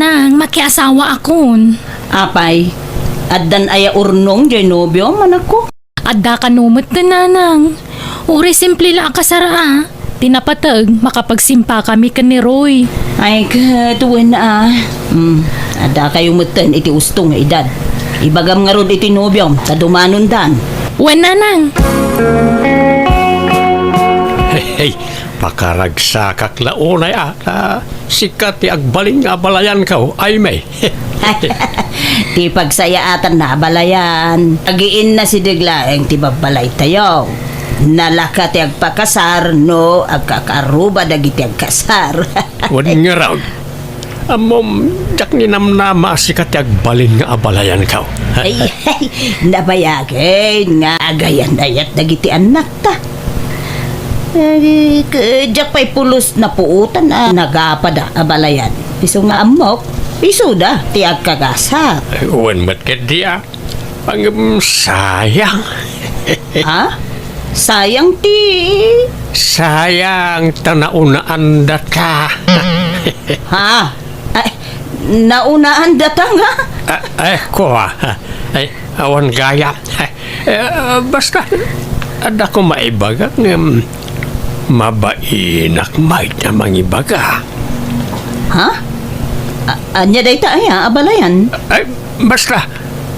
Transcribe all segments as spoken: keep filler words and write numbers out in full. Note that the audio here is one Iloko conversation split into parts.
Nang, makiasawaakon. Apay, addan aya urnong diay nobiom, anakko? Adda kano met, nanang. Uray simple la a kasar a. Ti napateg, makapagsimpakami ken ni Roy. Ay, ket wen a. Hmm, adda kayo metten iti usto nga edad. Ibagam ngarud iti nobiom, ta dumanondan. Wen, nanang. Hey, hey, pakaragsakak la unay a. Ah, sika ti agbalin nga abalayanko, Aimee. Ti pagsayaatanna abalayan, agiinna sideg laeng ti babbalaytayo. Nalaka ti agpakasar no agkakaarruba dagiti agkasar. Wen ngarud, ammom, diak ninamnama a sika ti agbalin nga abalayanko. Ay, ay, nabayagen nga agayan-ayat dagiti annakta. Eh, k-, diak pay pulos napuotan a nagapada abalayan. Isu nga ammok, isuda ti agkagasat. Ay, wen met ketdi a. Ngem sayang. Ha? Sayang ti? Sayang ta naunaandata. Ha? Ay, naunaandata nga? Ah, ay, kua. Ay, awan gayam. Eh, basta, adda ko maibaga ngem mabainak met a mangibaga. Ha? A-, ania dayta aya, abalayan? Ay, basta,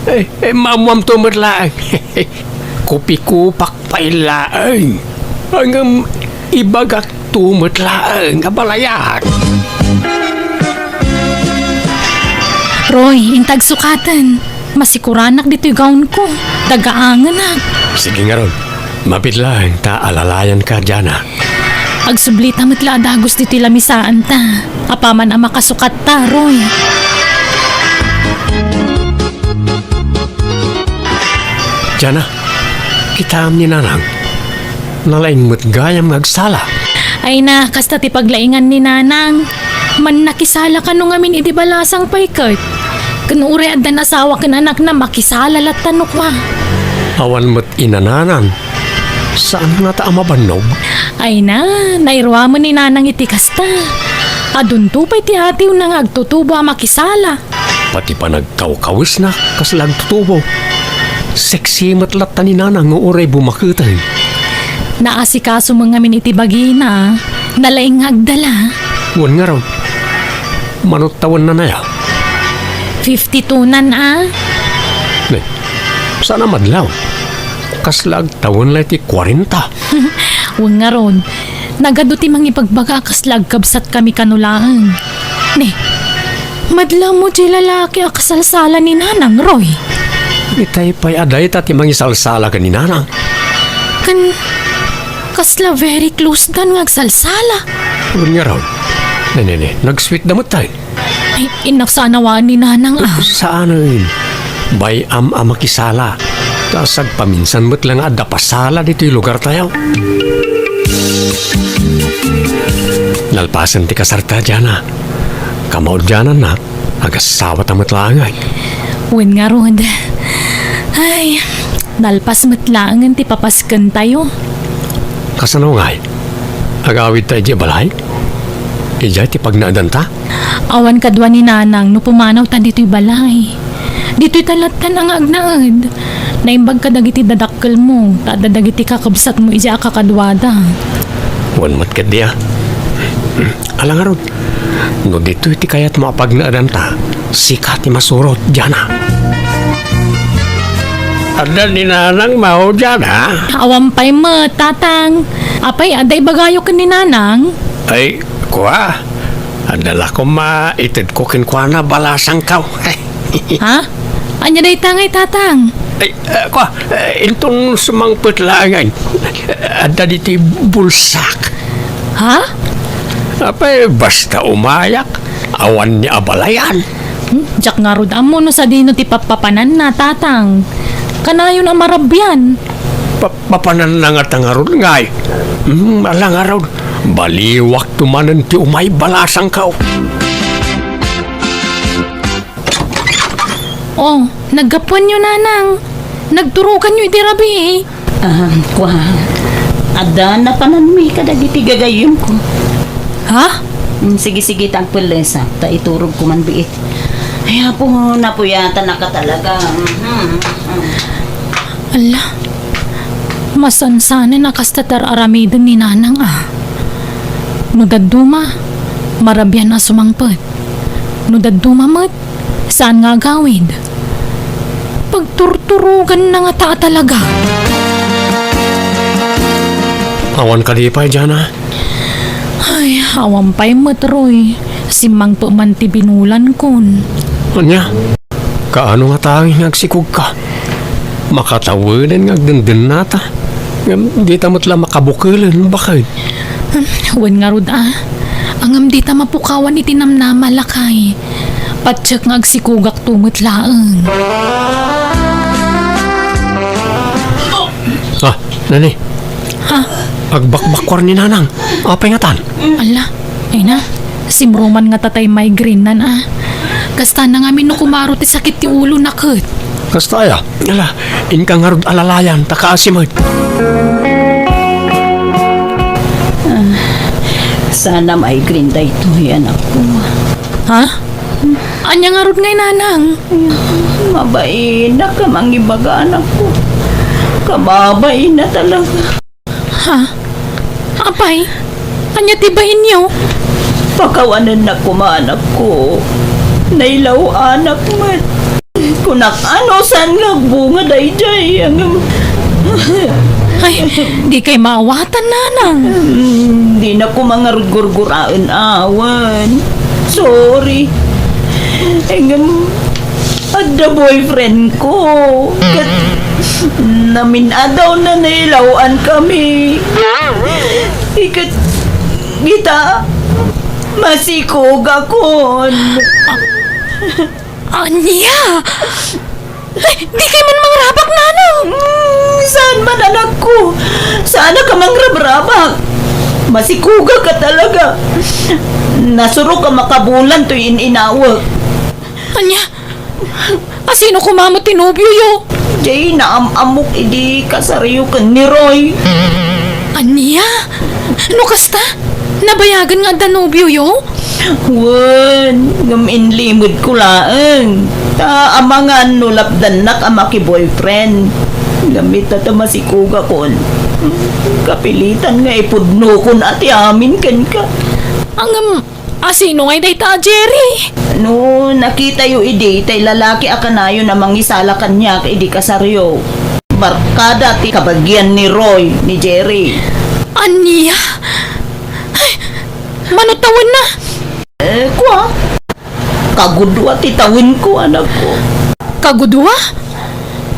eh, eh, maammuamto met laeng. Kupikupak pay laeng. Ngem ibagakto met laeng, abalayan. Roy, intag sukaten. Masikuranak ditoy gownko. Dagaangenak. Sige ngarud. Mabiit laeng ta alalayanka, Jana. Agsublita met la a dagus ditoy lamisaanta. Apaman a makasukatta, Roy. Jana, kitaem ni Nanang. Nalaing met gayam nga agsala. Ay na, kasta ti paglaingan ni Nanang. Mannakisala kano ngamin idi balasang pay ket. Ken uray addan asawa ken anakna, makisala latta no kua. Awan met inananan. Saan ngata a mabannog? Ay na, nairuamen ni Nanang iti kasta. Adunto pay ti atiwna nga agtutubo a makisala. Pati panagkawkawesna, kasla agtutubo. Sexy met latta ni Nanang nga uray bumaketen. Naasikaso met ngamin iti bagina, nalaing nga agdala. Wen ngarud, mano ti tawennanaya? Fifty-two-nan a. Ne, saan a madlaw? Kasla agtawen la iti kuarenta. Wen ngarud, nagadu ti mangibagbaga a kasla agkabsatkami kano laeng. Ne, madla mo ti lalaki a kasalsala ni Nanang, Roy. Itay pay a dayta ti mangisalsala ken ni Nanang. Ken, kasla very close-dan nga agsalsala. Wen ngarud. Ne, ne, ne, nagsweet da met tayo. Ay, innak saan a waan ni Nanang a. Saanen. Bay-am a makisala. Ta sagpaminsan met la nga adda pasala ditoy lugartayo. Nalpasen ti kasarta, Jana. Kamaudiananna, agasawata met laeng. Wen ngarud. Ay, nalpas met laengen ti papaskentayo. Kasano ngay? Agawidta idiay balay? Idiay ti pagnaedanta? Awan kadua ni Nanang no pumanawta ditoy balay. Ditoyta lattan a nga agnaed. Naimbag kadagiti dadakkelmo, ta adda dagiti kakabsatmo idiay a kakaduada. Wen met ketdi a. Ala ngarud, no ditoy ti kayatmo a pagnaedanta, sika ti masurot, Jana. Adda ni Nanang mao, Jana? Awan pay met, Tatang. Apay, adda ibagayo ken ni Nanang? Ay, kua. Adda la koma itedko kenkuana balasangko. Ha? Ania dayta ngay, Tatang? Ay, ah, kua, eh, inton sumangpet laeng. Adda ditoy bulsak. Ha? Apay, basta umayak, awan ni abalayan. Hmm, diak ngarud ammo no sadino ti pappapananna, Tatang. Kanayon a marabian. Pa-, papananna ngata ngarud ngay. Hmm, ala ngarud. Baliwakto manen ti umay balasangko. Oh, naggapuanyo, Nanang. Nagturoganyo idi rabii. Ah, kua, adda napananmi kadagiti gagayyemko. Ha? Mm, sige, sige, ta agpellesa, ta iturogko man biit. Ay, apo, napuyatanaka talaga. Mhm, mhm. Ala, masansanen a kasta ti ar-aramiden ni Nanang, a. No dadduma, marabian a sumangpet. No dadduma met, saan nga agawid. Pagturturoganna ngata a talaga. Awan kadi pay, Jana? Ay, awan pay met, Roy. Simmangpet man ti binulankon. Ania? Kaano nga tanging nga agsikogka? Makataweden nga agdendennata. Ngem dita met la makabukelen, baket. Hmm, wen ngarud, a. Ngem dita mapukawan iti namnama, lakay. Patiek nga agsikogakto met laeng. Ah, nani? Ha? Agbakbakkuar ni Nanang. Apay ngatan? Ala, ay na. Simruman ngata tay migraine-nan, a. Kasta na ngamin no kumaro ti sakit ti ulona ket. Kasta aya? Ala, inka ngarud alalayan, ta kaasi met. Ah, sana migraine daytoy, anakko. Ha? Ania ngarud ngay, Nanang? Mabainak a mangibaga, anakko. Kababain na talaga. Ha? Apay? Ania ti bainyo? Pakawanennak koma, anakko. Nailaw-anak met. Kunak, ano saan nga agbunga daydiay? Ngem, ay, dikay maawatan, Nanang. Hmm, dinak koma ngarud gurguraen awan. Sorry. Ngem, adda boyfriend ko. Ket namin-adaw na nailaw-an kami. Iket kita, masikogakon. Ania? Ay, dikay man mangrabak, Nanang! Mm, saan man, anakko? Saan ka mangrabrabak? Masikogak ka talaga. Nasurok a makabulan toy in-inawek. Ania? Asino koma met ti nobioyo? Jay, naam-amok idi kasaryo ken ni Roy. Ania? No kasta, nabayagen nga adda nobioyo? Wen, ngem inlimedko laeng. Ta amangan no lapdannak a maki-boyfriend. Ngem ita ta masikogakon. Kapilitan nga ipudnokon a ti amin kenka. Ngem, asino ngay dayta a Jerry? No nakitayo idi, tay lalaki a kanayon a mangisala kaniak idi kasaryo. Barkada ti kabagian ni Roy, ni Jerry. Ania? Ay, mano tawenna? Eh, kua? Kagudua ti tawenko, anakko. Kagudua?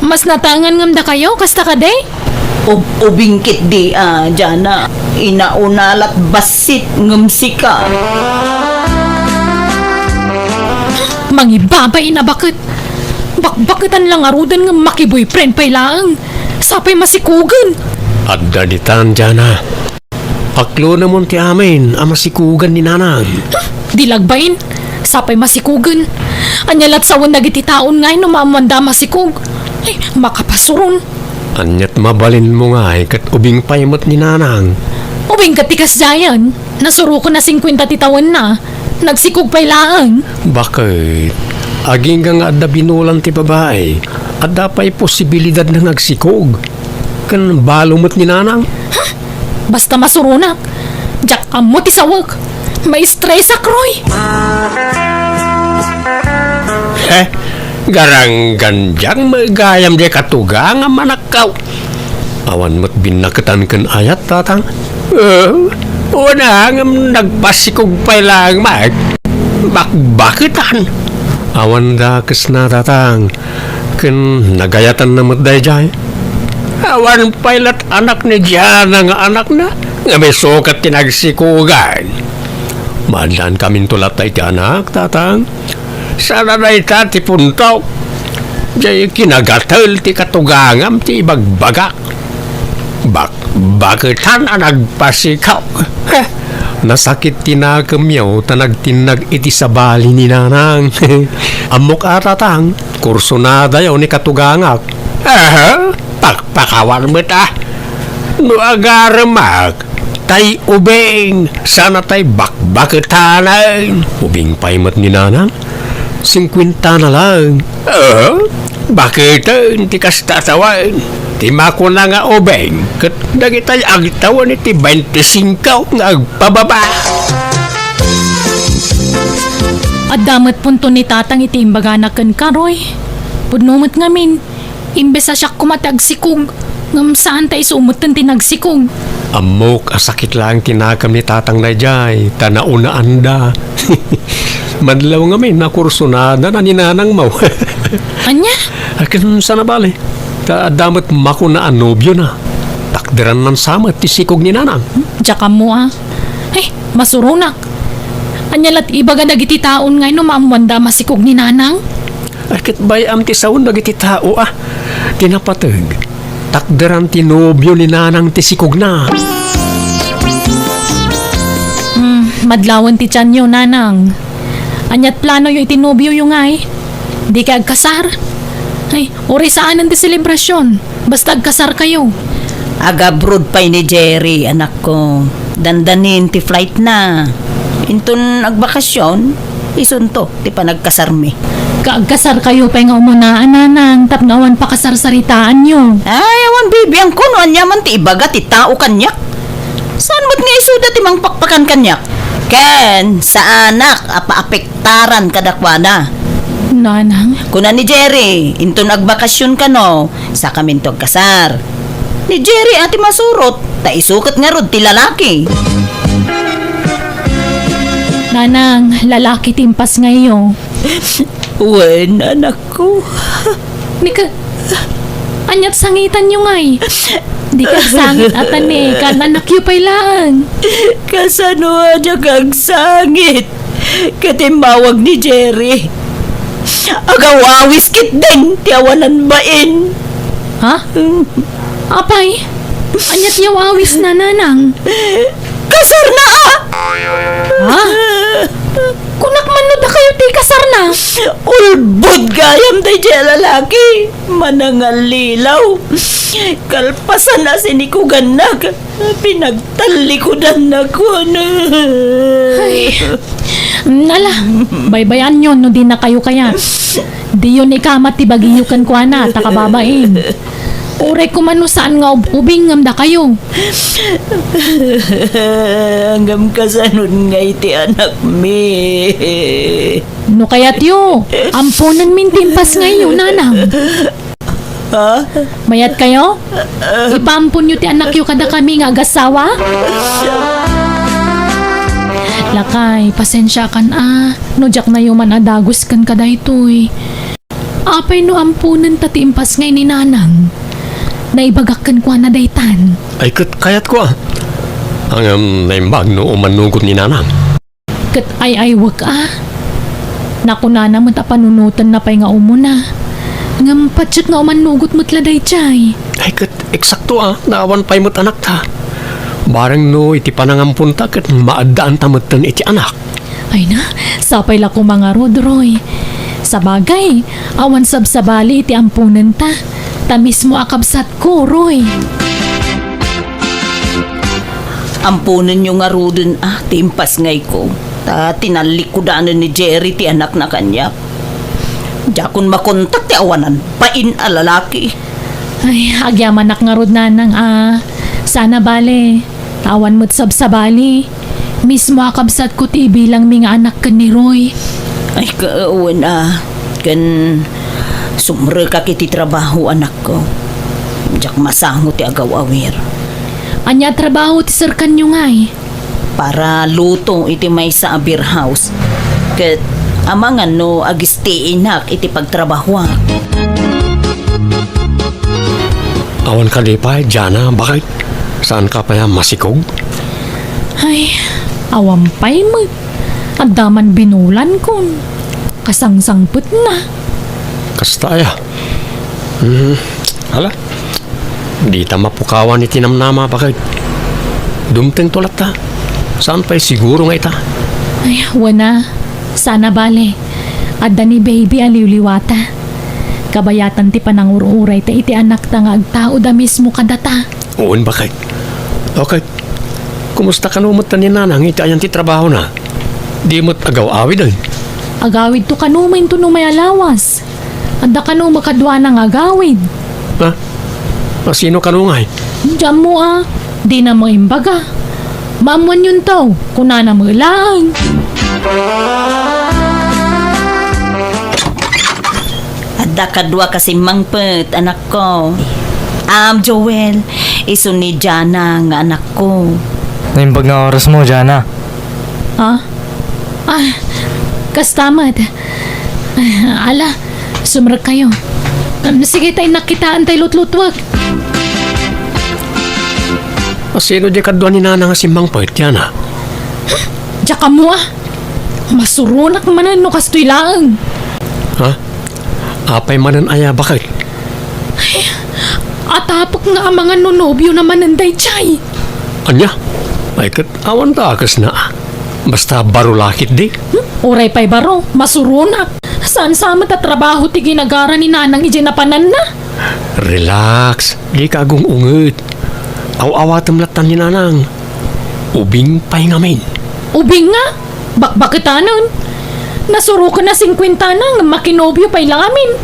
Mas natangan ngem dakayo, kasta kadi? Ub-, ubing ketdi, a, Jana. Inauna la't bassit ngem sika. Mangibabain a baket. Bakbaketan la ngaruden ngem maki-boyfriend pay laeng. Sapay masikogen. Adda ditan, Jana. Aklonamon ti amin a masikogan ni Nanang. Di lagbain, sapay masikogen. Ania la't sawen dagiti taon ngay no maammoanda a masikog? Ay, makapasuron. Ania't mabalinmo ngay ket ubing pay met ni Nanang? Ubing ket ti kasdiayen, nasuroken a singkuenta ti tawenna, nagsikog pay laeng. Baket, agingga nga adda binulan ti babai, adda pay posibilidadna nga agsikog. Ken balo met ni Nanang. Ha? Basta masuronak. Diak ammo ti sawek. Maistresak, Roy. Eh, garanggan diak met gayam diay katugangam, anakko. Awan met binnaketan ken ayat, tatang. Eh, una, ngem nagpasikog pay laeng met. Bakbaketan. Awan dakesna, tatang. Ken nagayatanna met daydiay. Awan pay la't anak ni Jana nga anakna, ngem isu ket ti nagsikogan. Maaddaankaminto latta iti anak, tatang. Saan a dayta ti puntok. Diay kinagatel ti katugangam ti ibagbagak. Bakbaketan a nagpasikog. Heh, nasakit ti nakemyo ta nagtinnag iti sabali ni Nanang. Ammok a, tatang, kursonadayo ni katugangak. Aha, pakpakawan met a. No agaremak, tay ubing, sana tay bakbaketanan. Ubing pay met ni Nanang, singkuentana lang. Ah, baketen ti kasta a tawen. Ti makuna nga ubing, ket dagitay agtawen iti baintisingko nga agpababa. Adda met punto ni Tatang iti imbagana kenka, Roy. Pudno met ngamin, imbes a siak koma ti agsikog, ngem saan ta isu metten ti nagsikog. Ammok a sakit laeng ti nakam ni Tatang daydiay, ta naunaanda. Madlaw ngamin, nakursunada na ni Nanangmo. Ania? Akin sana bale. Ta adda met makuna a nobiona. Takderan man sa met ti sikog ni Nanang. Diak ammo a. Ay, masuronak. Ania lat ibaga dagiti taon nga no maammuanda a masikog ni Nanang? Ay, ket bay-am ti sawen dagiti tao a. Ti napateg, takderan ti nobio ni Nanang ti sikogna. Hmm, madlawen ti tianyo, Nanang. Aniat planoyo iti nobioyo ngay? Dikay agkasar? Ay, uray saanen ti selebrasion. Basta agkasarkayo. Agabroad pay ni Jerry, anakko. Dandanin ti flightna. Inton agbakasion, isunto ti panagkasarmi. Kaagkasarkayo pay nga umuna, Nanang, tapno awan pakasarsaritaanyo. Ay, awan bibiangko no ania man ti ibaga ti tao kaniak. Saan met nga isuda ti mangpakpakan kaniak? Ken, saanak a paapektaran kadakuada. Nanang? Kuna ni Jerry, inton agbakasion kano, sakaminto agkasar. Ni Jerry a ti masurot, ta isu ket ngarud ti lalaki. Nanang, lalaki ti impasngayyo. Wen, anakko. Ni ka, aniat sangitanyo ngay? Dikay agsangit a tanek, ken annakyo pay laeng. Kasano a diak agsangit? Ket immawag ni Jerry. Agaw-awis ketdin ti awanan bain. Ha? Apay, aniat ti aw-awisna, Nanang? Kasarna a! Ha? Kunak man no dakayo ti kasarna? Ulbod gayam daydiay a lalaki. Manangallilaw. Kalpasan a sinikugannak, pinagtallikudannak. Ay, nala, baybayanyo no dinakayo kayat. Diyon ikamat ti bagiyo kenkuana, ta kababain. Uray koma no saan nga ub-ubing ngem dakayo. Ngem kasanon ngay ti anakmi? No kayatyo, amponenmin ti impasngayyo, Nanang. Ha? Mayatkayo? Ipaamponyo ti anakyo kadakami nga agasawa? Lakay, pasensiakan a, no diak nayo man a dagus ken kadaytoy. Apay no amponenta ti impasngay ni Nanang? Naibagak kenkuana daytan. Ay, ket kayatko a. Ngem naimbag no umannugot ni Nanang. Ket ay-aywek a. Nakunana met a panunotenna pay nga umuna. Ngem patiek nga umannugot met la daydiay. Ay, ket eksakto a, naawan pay met anakta. Bareng no iti panangamponta ket maaddaanta metten iti anak. Ay na, sapay la koma ngarud, Roy. Sabagay, awan sabsabali iti amponenta, ta mismo a kabsatko, Roy. Amponenyo ngaruden a ti impasngayko, ta tinallikudanen ni Jerry ti anakna kaniak. Diakon makontak ti awanan bain a lalaki. Ay, agyamanak ngarud, Nanang, a. Sana bale. Awan met sabsabali. Mismo a kabsatko ti ibilangmi nga anak ken ni Roy. Ay, ka-, wen a. Ken sumrekak iti trabaho, anakko. Diak masango ti agaw-awir. Ania a trabaho ti serkanyo ngay? Para luto iti maysa a beer house. Ket amangan no agistiinak iti pagtrabahoak. Awan kadi pay, Jana, bakit? Saan ka pay a masikog? Ay, awan pay met. Adda man binulan kon kasangsangpetna. Kasta aya. Hmm, ala. Dita mapukawan iti namnama, bakit? Dumtengto latta. Saan pay siguro nga ita? Ay, wen a. Sana bale. Adda ni baby a liwliwata. Kabayatan ti panangur-urayta iti anakta nga agtaud a mismo kadata. Wen, bakit? Okay. Kumusta kano met ni Nanang iti ayan ti trabahona? Di met agaw-awiden? Agawidto kano met inton umay a lawas. Adda kano met kaduana nga agawid. Ha? A, sino kano ngay? Diak ammo a, dina met imbaga. Maammoanyonto, kunana met laeng. Adda kadua ka simmangpet, anakko. Am, Joel, isu ni Jana nga anakko. Naimbag nga orasmo, Jana. Ah? Ah, kasta met. Ala, sumrekkayo. Um, sige, ta innak kitaen tay lutlutuek. A, sino di kadua ni Nana nga simmangpet, Jana? Diak ammo a. Masuronak manen no kastoy laeng. Ha? Apay manen aya, baket? Ay, atapek nga amangan no nobiona manen daydiay. Ania? Ay, ket awan dakesna. Basta baro la ketdi. Hmm? Uray pay baro, masuronak. Saan sa met a trabaho ti ginagara ni Nanang idiay napananna? Relax, dika agung-unget. Aw-awatem latta ni Nanang. Ubing pay ngamin. Ubing nga? Bakbaketanen? Nasuroken a singkuentana ngem makinobio pay la ngamin.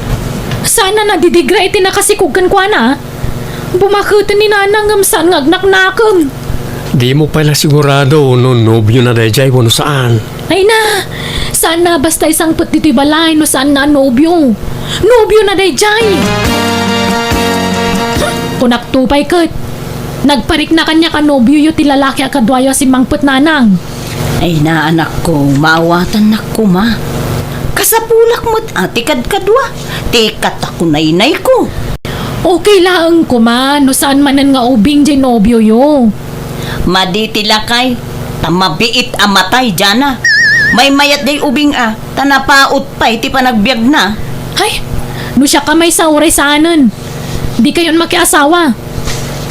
Saan a nadidigra iti nakasikog kenkuana. Bumaketen ni Nanang ngem saan nga agnaknakem. Dimo pay la sigurado no nobiona daydiay wenno saan. Ay na! Saan a basta isangpet ditoy balay no saanna a nobio. Nobiona daydiay! Kunakto pay ket, nagparikna kaniak a nobioyo ti lalaki a kaduayo a simmangpet, Nanang. Ay na, anakko, maawatannak koma. Kasapulak met a ti kadkadua, ti katakunaynayko. Okay laeng koma no saan manen nga ubing diay nobioyo. Madi ti lakay, ta mabiit a matay, Jana. Maymayat diay ubing a, ta napaut pay ti panagbiagna. Ay, no siak a maysa uray saanen. Dikayon makiasawa.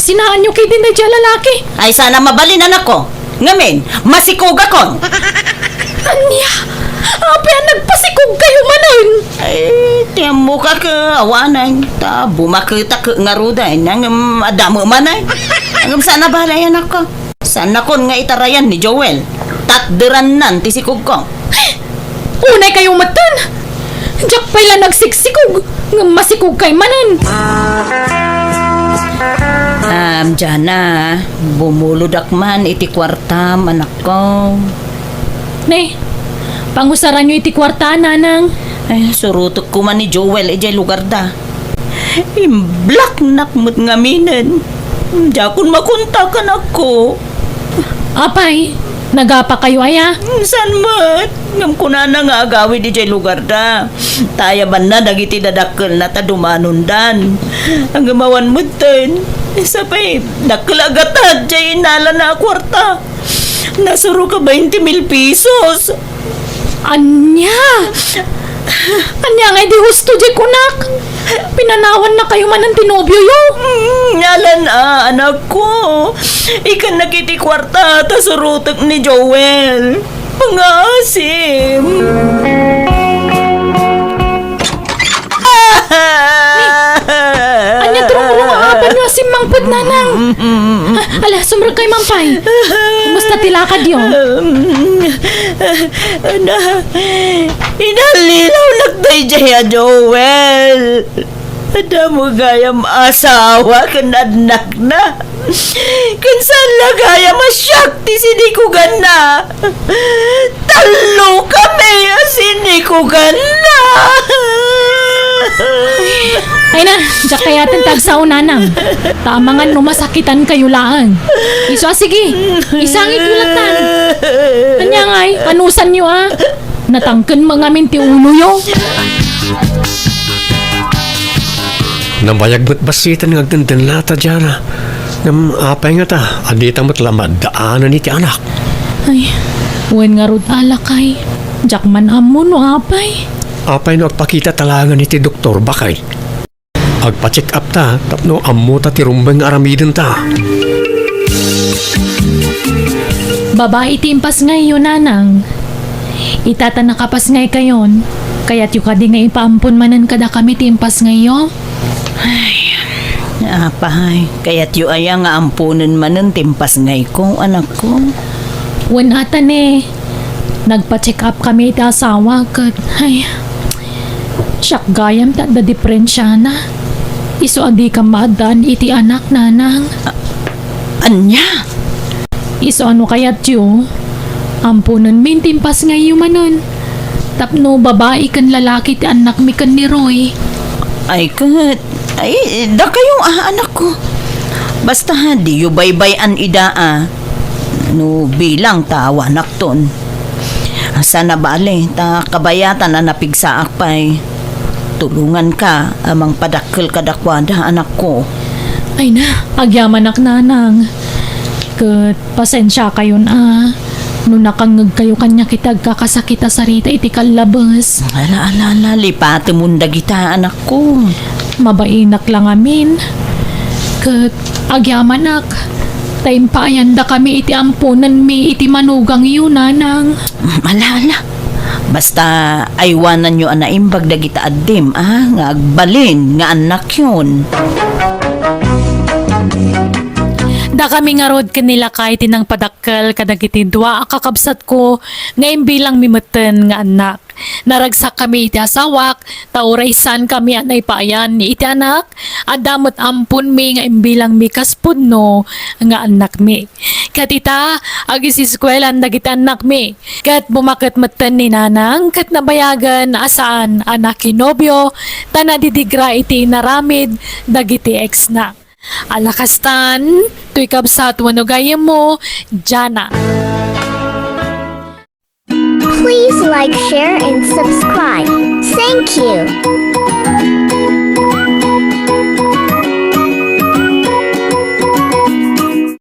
Sinaanyo ketdin daydiay a lalaki. Ay, saan a mabalin, anakko. Ngamin, masikogakon. Ania? Apay a nagpasikogkayo manen? Ay, ti ammok a ket awanen. Ta bumaketak ngaruden. Ngem adda met manen. Ngem saan a balay, anakko. Saannakon nga itarayan ni Joel. Tatderannan ti sikogko. Unaykayo metten! Diak pay la nagsiksikog, ngem masikogkay manen. Am, Jana, bumulodak man iti kuartam, anakko. Ne, pangusaranyo iti kuarta, Nanang. Ay, surotekko man ni Joel idiay lugarda. Imblaknak met ngaminen. Diakon makontak, anakko. Apay, nagapakayo aya? Saan met? Ngem kunana nga agawid idiay lugarda. Ta ayabanna dagiti dadakkelna ta dumanondan. Ngem awan metten. Sapay, dakkel a gatad diay innalana a kuarta. Nasurok a bainte mil pesos. Ania? Ania ngay di husto diay kunak? Pinanawannakayo manen ti nobioyo? Mm, alan a, anakko. Ikkannak iti kuarta ta surotek ni Joel. Pangaasim. Ania ti rumruma a apanyo a simmangpet, Nanang? Ah, ala, sumrekkay man pay. Kumusta ti lakadyo? Na, inallilawnak daydiay a Joel. Adda met gayam asawa ken annakna. Ken saan la gayam a siak ti sinikuganna. Tallo kami a sinikuganna. Ay na, diak kayaten ti agsao, Nanang. Ta amangan no masakitankayo laeng. Isu a, sige, isangityo lattan. Ania ngay, anusanyo a? Natangken met ngamin ti uloyo. Nabayag met bassiten nga agdendennata, Jana. Ngem apay ngata a dita met la maaddaanen iti anak? Ay, wen ngarud a, lakay. Diak man ammo no apay. Apay no agpakitata laengen iti doktor, baket? Agpa-check up ta tapno ammota ti rumbeng nga aramidenta. Babai ti impasngayyo, Nanang. Ita ta nakapasngaykayon, kayatyo kadi nga ipaampon manen kadakami ti impasngayyo? Ay, Apay, kayatyo aya nga amponen manen ti impasngayko, anakko? Wen a, Tane. Nagpa-check up kami iti asawa ket, ay, siak gayam ta adda diferensiana. Isu a dika maaddaan iti anak, Nanang. A-, ania? Isu a no kayatyo, amponenmi ti impasngayyo manen. Tapno babai ken lalaki ti annakmi ken ni Roy. Ay ket, ay, dakayo a, anakko. Basta, diyo baybay-an ida a. No bilang ta awanakton. Saan a bale, ta kabayatan a napigsaak pay. Tulonganka a mangpadakkel kadakuada, anakko. Ay na, agyamanak, Nanang. Ket pasensiakayon a, no nakangngegkayo kaniak iti agkakasakit a sarita iti kallabes. Ala, ala, ala, lipatemon dagita, anakko. Mabainak la ngamin. Ket agyamanak, ta impaayandakami iti amponenmi iti manugangyo, Nanang. Ala, ala. Basta aywananyo a naimbag dagita addim, a, nga agbalin nga annakyon. Dakami ngarud ken ni lakay ti nangpadakkel kadagiti dua a kakabsatko nga imbilangmi metten nga annak. Naragsakkami iti asawak, ta uray saankami a naipaayan iti anak, adda met amponmi nga imbilangmi kas pudno nga annakmi. Ket ita, agisiskuelan dagiti annakmi. Ket bumaket metten ni Nanang ket nabayagen a saan a nakinobio ta nadidigra iti inaramid dagiti ex-na. Ala kastan, toy kabsat wenno gayyemmo, Jana. Please like, share, and subscribe. Thank you.